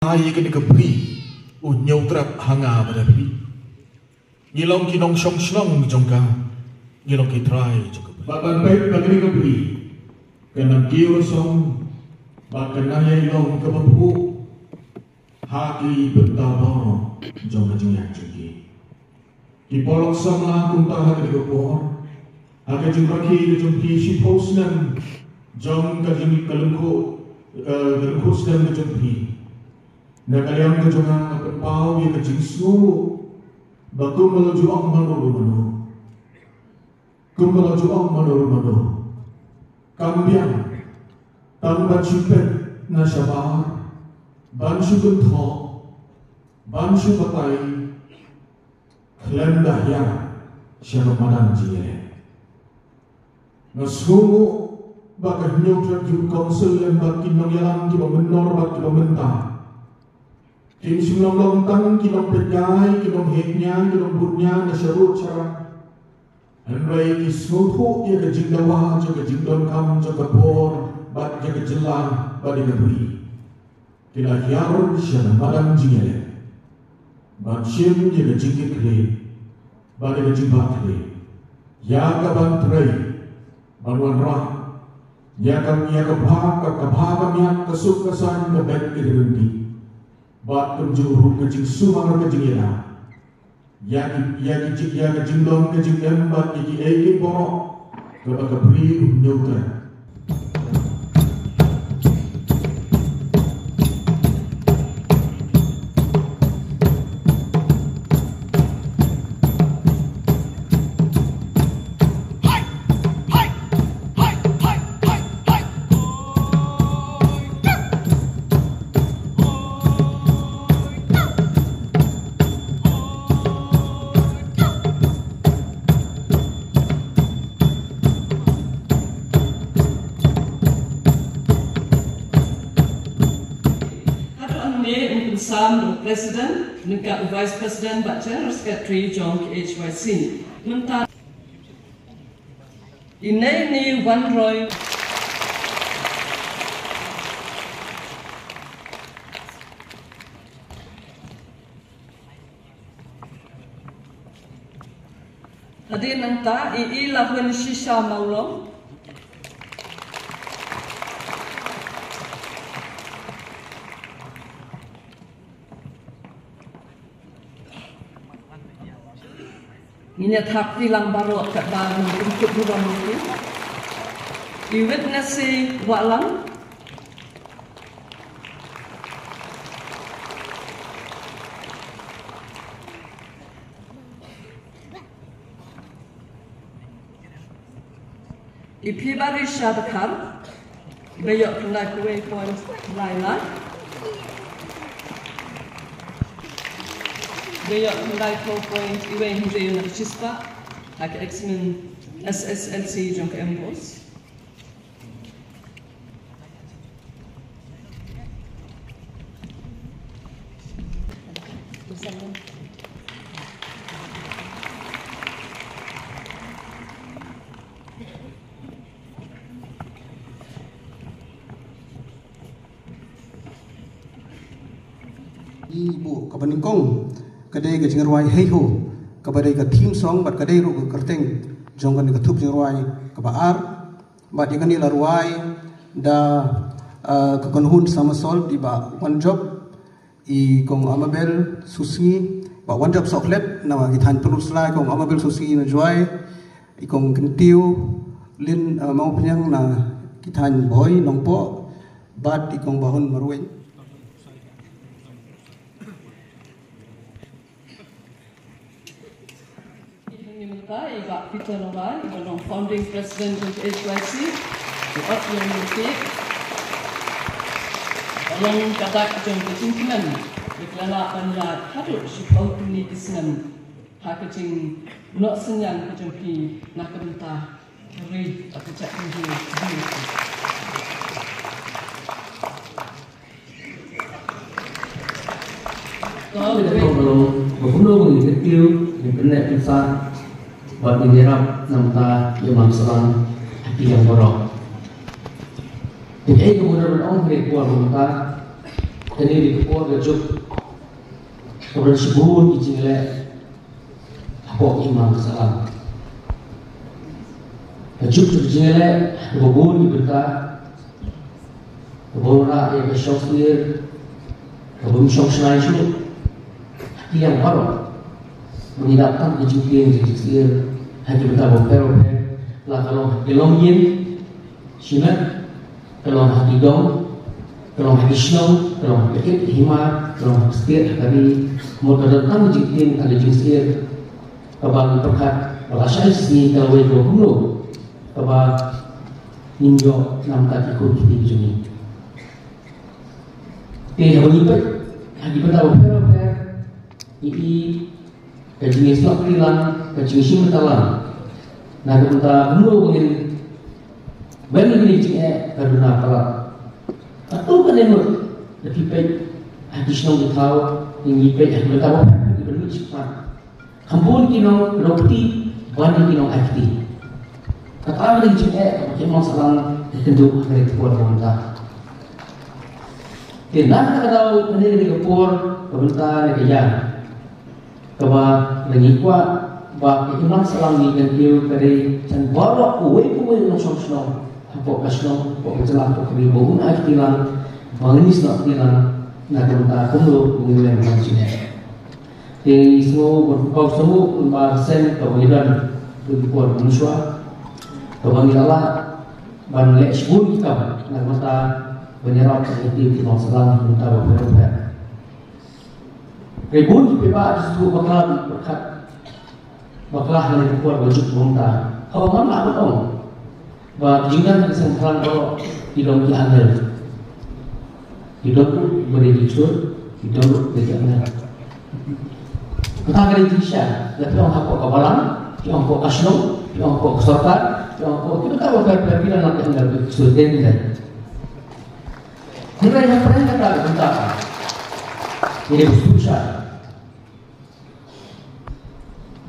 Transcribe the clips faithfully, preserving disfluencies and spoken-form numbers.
Ai ïa kane ka bri u Hynñiewtrep ha nga bad ha phi. Ngi long ki nongshong shnong jong ka, ngi long ki trai jong ka bri. Bad ban peit ba kane ka bri kan nang kiew song bad kan nang ïai long kaba phuh ha ki bynta baroh jong ka jingïaid jong ki. Ki paralok samla, kumta ha kane ka por, ha ka jingrakhe ka jong phi shiphew snem jong ka jing ka lyngkhuh, eh, ka lyngkhuh snem ka jong phi, na ka liang ka jong nga nga pynpaw ïa ka jingsngewnguh ba kumba la ju ong mano ruh mano, kumba la ju ong mano ruh mano, kam biang tang ban shu peit na shabar, ban shu kynthoh, ban shu batai khlem da hiar sha ka madan jingïaleh. Nga sngewnguh ba ka Hynñiewtrep Youth Council lem bad ki nongïalam kiba mynnor bad kiba mynta kim shym long long tang ki nongpeitkai, ki nongheh nia, ki nongbud nia na sharud sharan. Hynrei ki sngewthuh ïa ka jingdawa jong ka jingdonkam jong ka por bad jong ka jylla bad jong ka bri. Ki la hiar sha ka madan jingïaleh ban shim ïa ka jingkitkhlieh bad ïa ka jingbakla ïa ka ban trei ban wanrah ïa ka, ïa ka bha, ka, ka bha ka miat, ka suk ka saiñ, ka beit ka ryntih bad kumjuh ruh ka jingsumar ka jingïada ïa ki, ïa ki jing, ïa ka jingdon ka jingem bad ïa kiei kiei baroh kaba ka bri u Hynñiewtrep. Haduh hangne yn pynsam da u President, ryngkat u Vice President bad General Secretary jong K H Y C. Mynta ine i Wanroi. Hadien nangta i, i Lahun Shisha Mawlong. Ngin ïa thap kti lang baroh katba ngin pynkut burom ïa ki. I Witness Wahlang. I Phibarish Dkhar, ba ïoh khyndai phew wei point lai lai. Ba ïoh khyndai phew point iwei hynriew na ka shispah ha ka eksamin S S L C jong ka MBOSE. I buh kaba nyngkong ka dei ka jingrwai Hei Ho, kaba dei ka theme song bad ka dei ruh ka kyrteng jong kane ka thup jingrwai kaba ar. Bad ïa kane la rwai da, eh, ka kynhun Somersault, i Bah Wanjop, i Kong Amabel Susngi, Bah Wanjop Sohkhlet na ki thaiñ Pynursla, i Kong Amabel Susngi na Jowai, i Kong Kyntiew Lin, eh, Mawphniang na ki thaiñ Bhoi, Nongpoh, bad i Kong Bahun Marwein. Mynta i Bah Peter Longbai, i ba long founding president jong K H Y C, i ot ïa u cake, ba long ka dak jong ka jingkmen, ïa ka la lah ban ïaid haduh shiphew tylli ki snem ha ka jingnoh synñiang ka jong phi na ka bynta ka ri bad ka jaitbynriew. Ba kumno ba ngin kyntiew, ngin pynneh pynsah bad ngin ïarap na ka bynta ïa ka imlang sahlang ha ki liang baroh. Te kaei kaba ngi dei ban ong ha kane ka por mynta, Kane ka dei ka por ka juk kaba don shibun ki jingleh hapoh ka imlang ka sahlang. Ka juk jong ka jingleh kaba bun ki bynta, kaba wanrah ïa ka shong syier kaba ym shong shngaiñ shuh ha ki liang baroh. Ba ngi dap tang ki jingtieng jingsyier ha ki bynta bapher bapher, la ka long ha ki longïing shimet, ka long ha ki dong, ka long ha ki shnong, ka long ha ka it ka hima, ka long ha ka state ha ka ri. Mut ka don tang jingtieng ha ka jingsyier kaba ngi pyrkhat ba lashai sngi ka la wei kaba kumno kaba ngin ïoh na ka bynta ki khun ki kti ki jong ngi. Te haba ngi peit ha ki bynta bapher bapher, ngi i ka jingïasnoh kti lang, ka jingshim bynta lang na ka bynta kumno ba ngin ban ïa kine ki jingeh ka duna palat. Katto katne ngut, lada phi peit ha ki shnong ki thaw, ngi peit ha ki bynta bapher bapher, ki ban mih shakhmat. Kham bun ki nongdukti ban ïa ki nongai kti. Kata ka dei ka jingeh kaba ki imlang sahlang ki kynduh ha kane ka por ba mynta. Te na kata ka daw, kane ka dei ka por ka bynta ne ka ïa kaba ngi kwah ba ka imlang sahlang ngi kan kiew ka dei jan baroh uwei pa uwei u nongshong shnong hapoh ka shnong, hapoh ka jylla, hapoh ka ri, ba un ai kti lang, ba ngin ïasnoh kti lang na ka bynta kumno ba ngin leh ka jingeh. Te ngi sngew ba ka shnong ba seng kaba ngi don, ka por mynshuwa kaba ngi la lah ban leh shibun ki kam na ka bynta ban ïarap ïa ki imlang sahlang na ka bynta bapher bapher. Hynrei bun ki paidbah ki sngewthuh bakla, pyrkhat bakla ha kane ka por ba juk ba mynta. Haba ngam lah ban ong ba ki jingdon ki seng bhalang baroh ki long ki angel. Ki don ruh ba dei ki jhur, ki don ruh ba dei ki angel. Kata ka dei jingshisha, lada phi ong hapoh ka balang, phi ong hapoh ka shnong, phi ong hapoh ka sorkar, phi ong hapoh ki bynta bapher bapher, phi don ruh ki angel, ki jhur, ki angel. Hynrei hapdeng kata ka bynta, ngi dei ban sngewsih.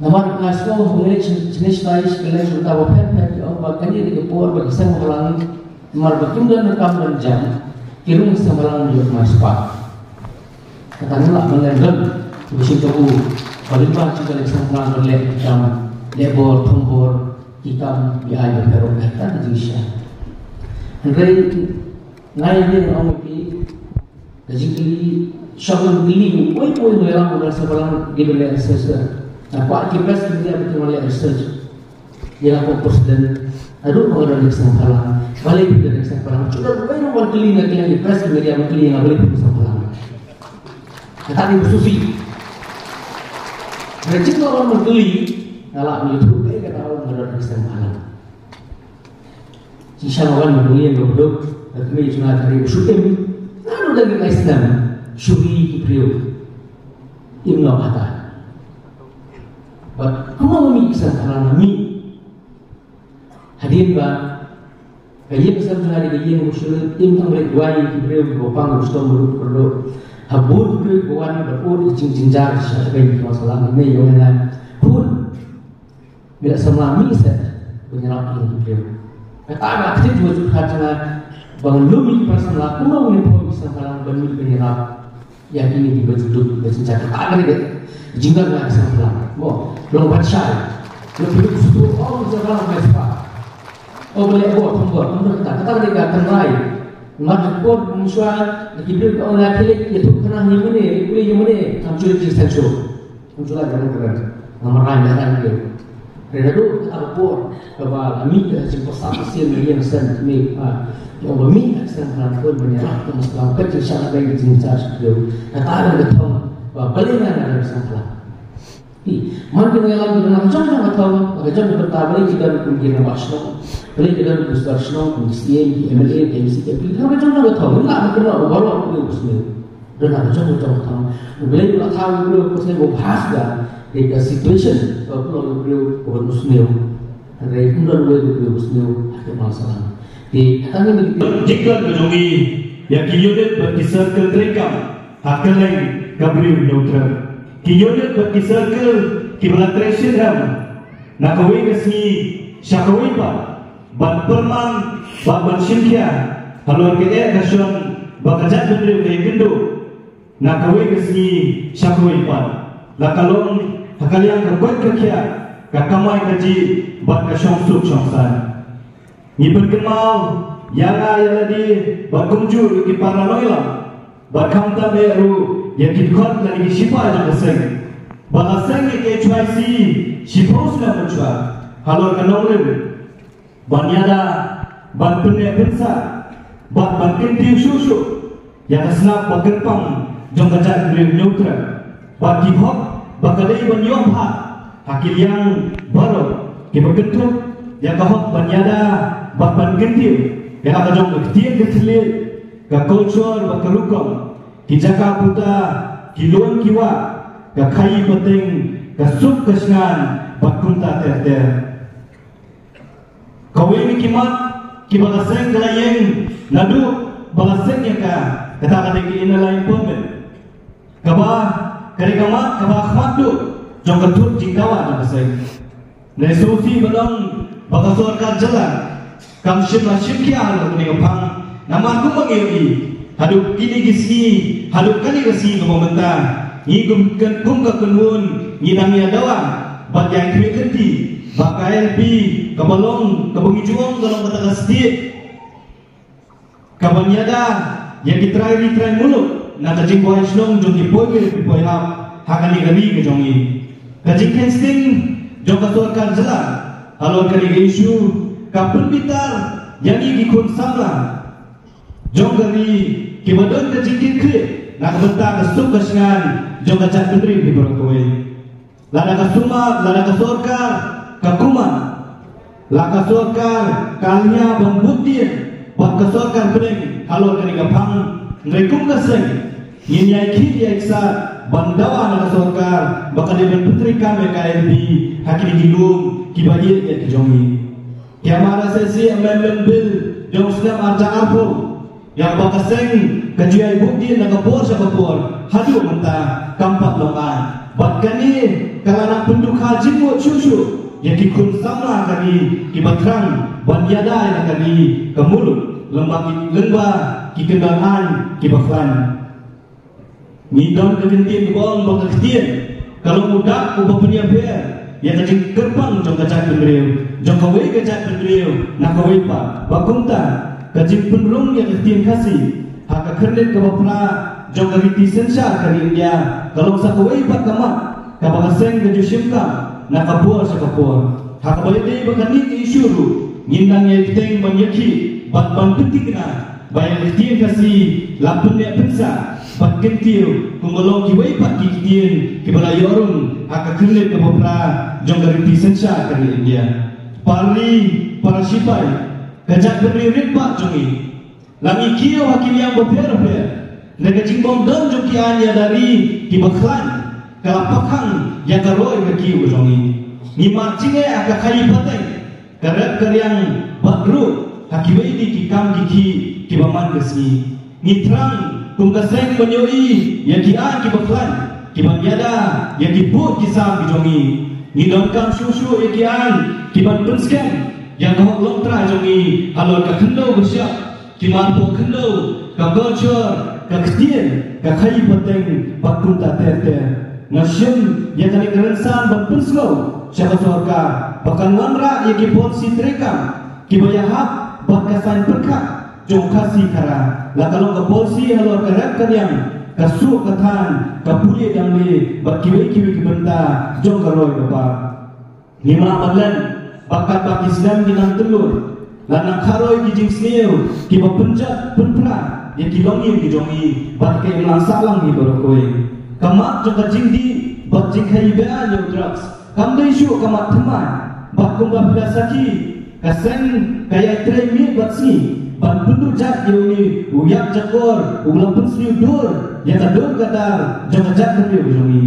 Namar nga sngew ba ngi leit sha, sha, sha, sha kylleng ki bynta bapher bapher, ki ong ba kane ka dei ka por ba ki seng bhalang, namar ba kim don kam don jam, ki rung seng bhalang ïoh mai spah. Kata ngi lah ban leh don kiba shim kabu ba lyngba jong ka seng bhalang ban leh ki kam leh bor, thong bor, ki kam ki ai bapher bapher, kata ka jingshisha. Hynrei nga ïa ong ïa phi, ka jingkylli, shong kylli, uwei pa uwei u nongïalam u seng bhalang, dei ban leh research. Nga kwah ki press ki media ba kin wan leh research ïa nga kum u president. Naduh ba nga don ha ka seng bhalang, balei phi don ha ka seng bhalang? Shu don uwei ruh ban kylli na ki press ki media, ban kylli ïa nga balei phi don ha ka seng bhalang. Kata dei ba sngewsih. Hynrei jingmut ban kylli, nga lah ban ïathuh kaei kata ba nga don ha ka seng bhalang. Jingshisha nga wan na ka liang kaba duk, ka kmie jong nga ka dei ba shu im. Naduh da ki lai snem shu ri ki briew. Im noh kata. Bad kumno nga mih ha ka seng bhalang, nga mih hadien ba ka ïing ka sem jong nga dei ka ïing kaba shu im, tang ba leit duwai ïa ki briew kiba pang, kiba shitom, ba duk kyrduh. Ha bun ki briew kiba wan bad bun ki jingjynjar sha ka bynta ki imlang sahlang, ki mei ïa nga, khun, me leh samla, mih seh ban ïarap ïa ki briew. Kata ka dei ka jingmut jingpyrkhat jong nga ba ngan lum ïa ki para samla, kumno ngin poi ki seng bhalang ban mih ban ïarap ïa kine kiba ju duk kiba jynjar. Kata ka dei ka jingdon jong nga ha ka seng bhalang. Mo, long ban shai. Long ban sngewthuh, oh, ki seng bhalang ki spah. Oh, ba leh bor, thong bor, thong bor, kata, kata ka dei ka tynrai. Namar ka por mynshuwa, ki briew ki ong nga, khie leit ïathuh khnang ïa mane, ïa mane, kam shu leit jingsngewsih. Ym ju lait ban kren. Nga marain, marain ïa. Hynrei naduh kata ka por kaba la mih ka jingpyrsad shisien na ïing na sem, mih, ah, ïa, ba mih ka seng bhalang, khun, ban ïarap ka imlang sahlang, peit jingshisha na ka jingshah sha briew. Kata ka dei ka thong ba balei nga don ha ka seng bhalang. Hi, man ki nongïalam ki don ha ka jong jong ka thong, ha ka jong ka bynta, balei ki don kum ki rangbah shnong, balei ki don kum ki sordar shnong, kum ki syiem, ki M L A, ki M C, ki M P, ha ka jong jong ka thong, ngim lah ban kynnoh ba baroh briew ba sniew. Don ha ka jong ka jong ka thong. U Blei u la thaw u briew u sniew ba bha shisha. Dei ka situation ba u long u briew uba sniew. Hynrei ym don uwei u briew uba sniew ha ka imlang sahlang. Te kata ngi, jingkren ka jong ngi ïa ki unit bad ki circle treikam ha kylleng ka Bri u Hynñiewtrep. Ki unit bad ki circle kiba la trei shitrhem na kawei ka sngi sha kawei pat, ban pynman bad ban shim khia halor kaei ka shon ba ka jaitbynriew ka ïakynduh Na kawei ka sngi sha kawei pat, la ka long ha ka liang ka koit ka khiah, ka kamai kajih bad ka shongsuk shongsaiñ. Ngi pynkynmaw ïa nga ïa lade bad kumjuh ïa ki para nongïalam, bad khamtam eh ruh ïa ki dkhot lane ki shipai jong ka seng, ba la seng ïa ka H Y C shiphew snem mynshuwa halor ka nongrim ban ïada, ban pynneh pynsah bad ban kyntiew shuh shuh ïa ka snap ba kyrpang jong ka jaitbynriew Hynñiewtrep, bad ki hok ba ka dei ban ïoh bha ha ki liang baroh kiba kynthup ïa ka hok ban ïada bad ban kyntiew ïa la ka jong ka ktien ka thylliej, ka culture bad ka rukom, ki jaka puta, ki lum ki wah, ka khaii pateng, ka suk ka shngain bad kumta ter ter. Kawei na ki mat kiba la seng ka la ïeng naduh ba la seng ïa ka, kata ka dei ka Inner Line Permit, kaba ka dei ka mat kaba khmat duh jong ka thut jingdawa jong ka seng. Ngi sngewsih ba long ba ka sorkar jylla kam shim la shim khia halor kane ka phang. Namar kumba ngi ïohi, haduh kine ki sngi, haduh kane ka sngi kaba mynta, ngi kum, kum ka kynhun ngi dang ïa dawa bad ïa khmih lynti ba ka I L P kaba long, kaba ngi ju ong ka long kata ka stieh kaban ïada ïa ki trai ri trai muluk na ka jingbuaid shnong jong ki poiwei ki poihap ha kane ka ri ka jong ngi. Ka jingkheiñ sting jong ka sorkar jylla halor kane ka issue ka pynbitar ïa ngi ki khun samla jong ka ri kiba don ka jingkitkhlieh na ka bynta ka suk ka shngain jong ka jaitbynriew hi baroh kawei. Lada ka sumar, lada ka sorkar ka kumar, la ka sorkar ka nia ban bud dien bad ka sorkar pdeng halor kane ka phang, hynrei kum ka seng ngin ïai khih ïai ksad ban dawa na ka sorkar ba ka dei ban pyntreikam ïa ka I L P ha kine ki lum kiba ïeit ïa ki jong ngi. Ki ïamar sa shisien Amendment Bill jong u snem arhajar arphew, ïa ba ka seng ka ju ïai bud dien na ka por sha ka por, haduh mynta kam pat long aiñ. Bad kane ka la nang pyndonkam jingmut shuh shuh ïa ki khun samla ka ri kiba thrang ban ïada ïa ka ri ka muluk, lyngba ki, lyngba ki kyndon aiñ kiba khlaiñ. Ngi don ka ktien kaba ong ba ka ktien ka long u dak uba pynïapher ïa ka jingkyrpang jong ka jaitbynriew, jong kawei ka jaitbynriew na kawei pat. Ba kumta, ka jingpynrung ïa ka ktien Khasi ha ka khyrnit kaba phra jong ka riti synshar ka ri India ka long sa kawei pat ka mat kaba ka seng ka ju shim kam na ka por sha ka por. Ha kaba ïadei bad kane ka issue ruh, ngin nang ïai bteng ban ïakhih bad ban pynthikna ba ïa ka ktien Khasi la pynneh pynsah bad kyntiew kumba long kiwei pat ki ktien kiba la ïoh rung ha ka khyrnit kaba phra jong ka riti synshar ka ri India. Para ri, para shipai, ka jaitbynriew rit bah jong ngi, la ngi kiew ha ki liang bapher bapher, hynrei ka jingbym don jong ki aiñ ïada ri kiba khlaiñ ka la pakhang ïa ka roi ka kiew jong ngi. Ngi mad jingeh ha ka khaii pateng, ka rep ka riang bad ruh ha kiwei de ki kam ki khih kiba man ka sngi. Ngi thrang kum ka seng ban ïohi ïa ki aiñ kiba khlaiñ kiban ïada ïa ki pud ki sam ki jong ngi. Ngi donkam shuh shuh ïa ki aiñ kiban pynskhem ïa ka hok longtrai jong ngi halor ka khyndew ka shyiap, ki marpoh khyndew, ka culture, ka ktien, ka khaii pateng bad kumta ter ter. Nga shim ïa kane ka rynsan ban pynsngew sha ka sorkar ba kan wanrah ïa ki polisi treikam kiba ïahap bad ka saiñ pyrkhat jong u Khasi Khara, la ka long ka polisi halor ka rep ka riang, ka suk ka thain, ka pule dangle bad kiwei kiwei ki bynta jong ka roi ka par. Ngi mad ban len ba katba ki snem ki nang kyllon, la nang kharoi ki jingsniew kiba pynjot pynpra ïa ki longïing ki jong ngi bad ka imlang sahlang hi baroh kawei. Ka mat jong ka jingdih bad jingkhaii beaiñ ïa u drugs kam dei shuh ka mat thymmai, bad kumba phi la sakhi, ka seng ka ïai trei miet bad sngi ban pynduh jait ïa une u ïap jakor uba la pynsniew dur ïa ka dur ka dar jong ka jaitbynriew jong ngi.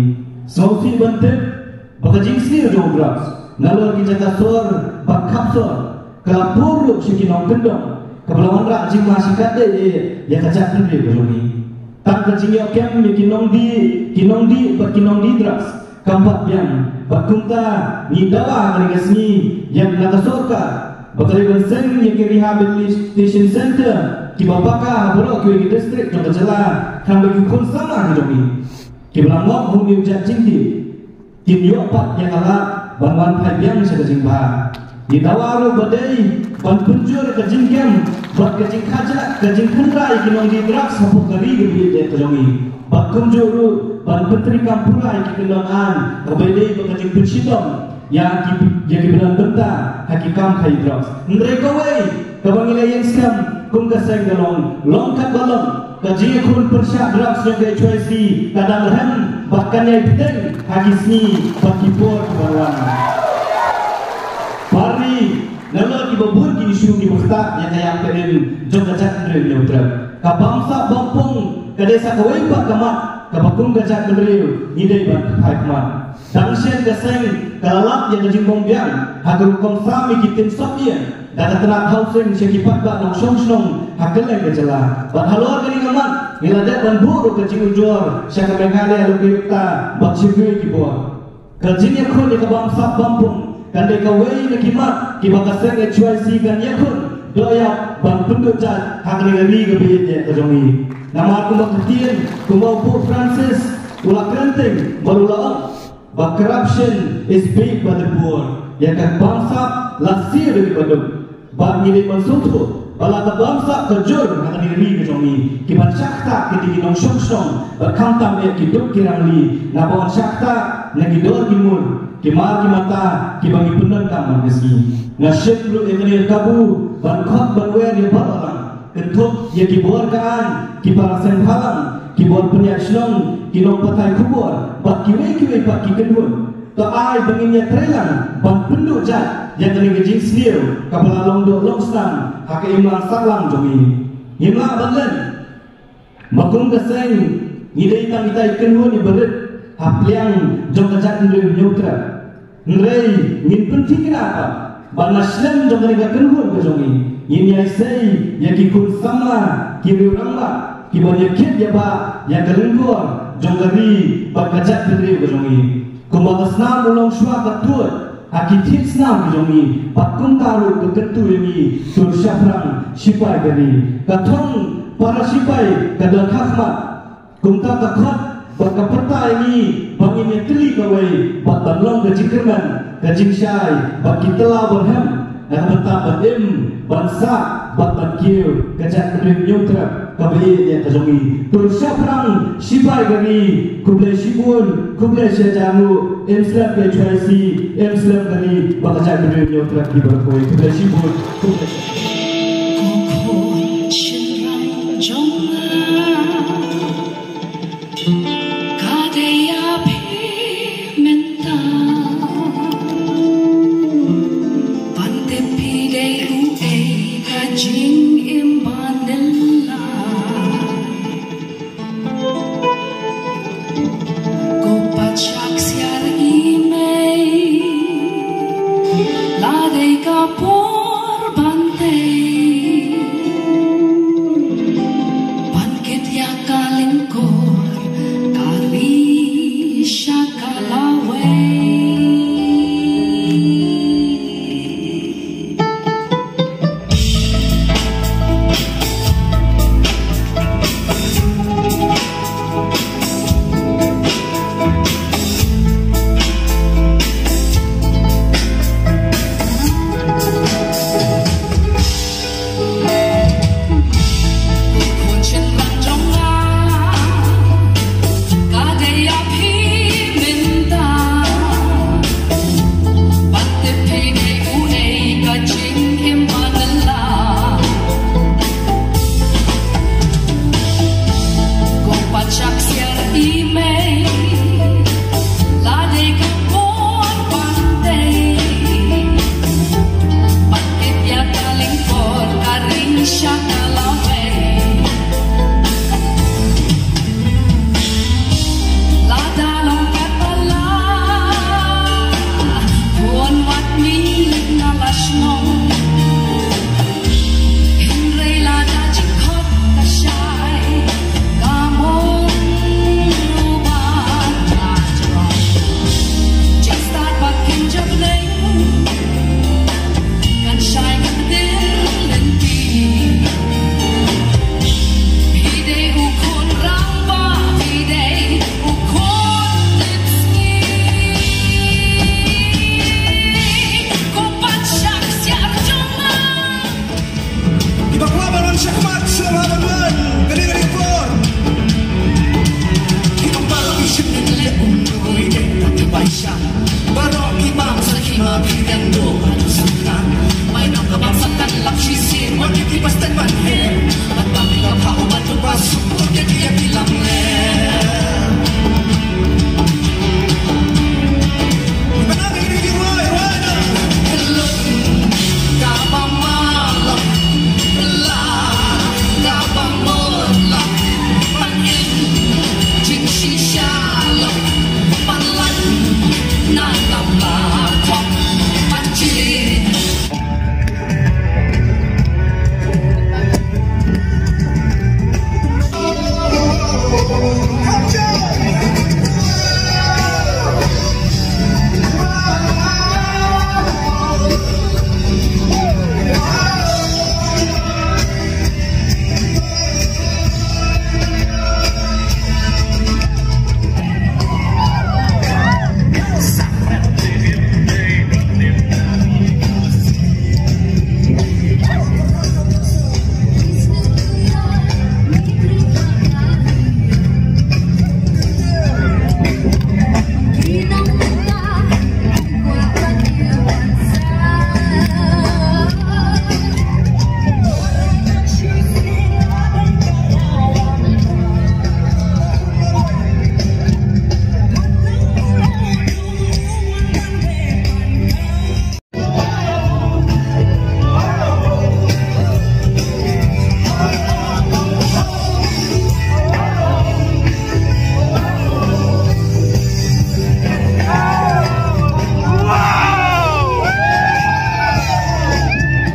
Sngewsih ban tip ba ka jingsniew jong u drugs nalor ki jaka sor bad khap sor ka la pur ruh sha ki nongkyndong, kaba la wanrah jingma shikatdei eh ïa ka jaitbynriew ka jong ngi. Tang ka jingïoh kem ïa ki nongdih, ki nongdih bad ki nongdih drugs kam pat biang, bad kumta ngi dawa ha kane ka sngi ïa na ka sorkar ba ka dei ban seng ïa ki rehabilitation center Kiba paka ha baroh kiwei ki district jong ka jylla, khnang ba ki khun samla ki jong ngi kiba la ngop ha une u jait jingtip kin ïoh pat ïa ka lad ban wan phai biang sha ka jingbha. Ngi dawa ruh ba dei ban pynjur ka jingkem bad ka jingkhajak, ka jingkhynra ïa ki nongri drugs hapoh ka ri kaba ïeit ka jong ngi. Bad kumjuh ruh ban pyntreikam pura ïa ki kyndon aiñ kaba dei bad ka jingpynshitom ïa ki, ïa kiba don bynta ha ki kam khaïi drugs. Hynrei kawei kaba ngi la ïeng skhem kum ka seng ka long, long katba long, ka jingïakhun pyrshah drugs jong ka H Y C ka dang rhem bad kan ïai bteng ha ki sngi bad ki por kiban wan. Parri, nalor kiba bun ki issue kiba ktah ïa ka ïap ka im jong ka jaitbynriew Hynñiewtrep, ka bamsap bampung ka dei sa kawei pat ka mat kaba kum ka jaitbynriew ngi dei ban phai khmat. Dang shen ka seng ka la lap ïa ka jingbym biang ha ka rukom sam ïa ki tim sop ïing da ka tnat housing sha ki paidbah nongshong shnong ha kylleng ka jylla. Bad halor kane ka mat ngi la dep ban buh ruh ka jingujor sha ka Meghalaya Lokayukta bad sha kiwei ki bor. Ka jingïakhun ïa ka bamsap bampung kan dei kawei na ki mat kiba ka seng H Y C kan ïakhun doh ïap ban pynduh jait ha kane ka ri kaba ïeit ka jong ngi. Namar kumba ka ktien, kumba u Pope Francis u la kren teng bad u la ong ba corruption is paid by the poor. Ïa ka bamsap la siew da kiba duk. Bad ngi dei ban sngewthuh ba la ka bamsap ka jur ha kane ka ri ka jong ngi. Kiban shah ktah ki dei ki nongshong shnong bad khamtam eh ki duk ki rangli, naba wan shah ktah na ki dor ki mur, ki mar ki mata kiba ngi pyndonkam man ka sngi. Nga shim ruh ïa kane ka kabu ban khot ban wer ïa baroh lang, kynthup ïa ki bor ka aiñ, ki para seng bhalang, ki bor pynïaid shnong, ki nongpathai khubor bad kiwei kiwei pat ki kynhun. To ai ba ngin ïatreilang ban pynduh jait ïa kane ka jingsniew kaba la long doh long snam ha ka imlang sahlang jong ngi. Ngim lah ban len ba kum ka seng ngi dei tang kita ki kynhun kiba rit ha pliang jong ka jaitbynriew Hynñiewtrep. Hynrei ngin pynthikna pat ba na shlem jong kane ka kynhun ka jong ngi ngin ïaisei ïa ki khun samla, ki riew rangbah kiban ïakit ïabah ïa ka lyngkor jong ka ri bad ka jaitbynriew ka jong ngi. Kumba ka snam u long shuwa ka tuid ha ki thied snam ki jong ngi, bad kumta ruh ka kyntu ïa ngi tur shaphrang shipai ka ri. Ka thong para shipai ka don ha khmat. Kumta ka khot bad ka pyrta ïa ngi ba ngin ïatylli kawei bad ban long ka jingkyrmen, ka jingshai bad ki tlaw barhem na ka bynta ban im, ban sah bad ban kiew ka jaitbynriew Hynñiewtrep kaba ïeit ka jong ngi. To shaphrang shipai ka ri, khublei shibun, khublei shihajar nguh. Im slem ka H Y C, im slem ka ri bad ka jaitbynriew Hynñiewtrep ki baroh kawei. Khublei shibun, khublei. Ko khun shynrang jong nga, ka dei ïa phi mynta. Ban tip phi dei uei ka jingim ba nang la. Ko pat shah ksiar i mei, la dei ka por ban tei. Ban kit ïa ka lyngkor ka ri sha ka lawei.